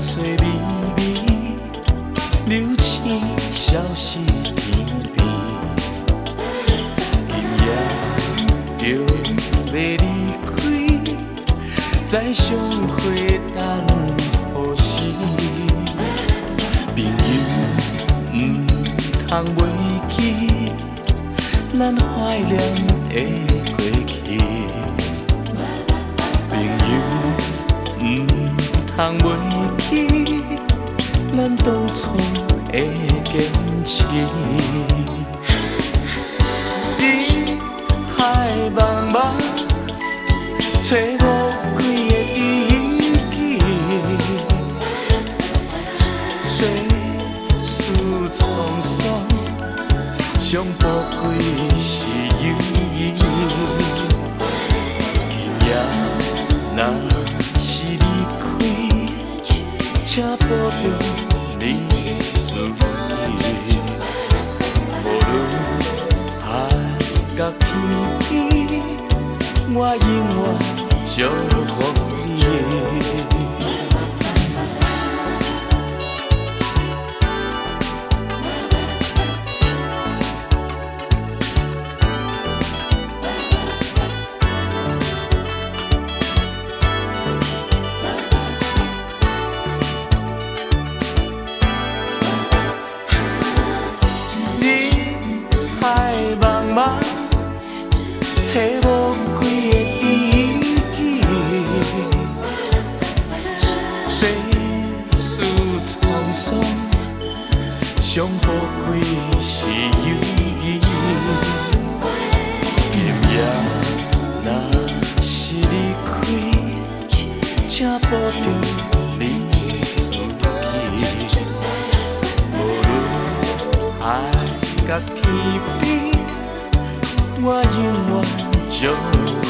吹微微，流星消失天邊。今夜著欲離開，再相會等何時？朋友毋通袂記，咱懷念的過去。朋友毋通袂記，咱當初的堅持。人海茫茫，揣無幾个知己。世事滄桑，上寶貴是友誼。今夜若是離開，請保重你自己。無論海角天邊，我永遠祝福你。人海茫茫，揣無幾个知己。世事滄桑，上寶貴是友誼。今夜若是離開，請保重你自己。無論海角天邊，我永遠祝福。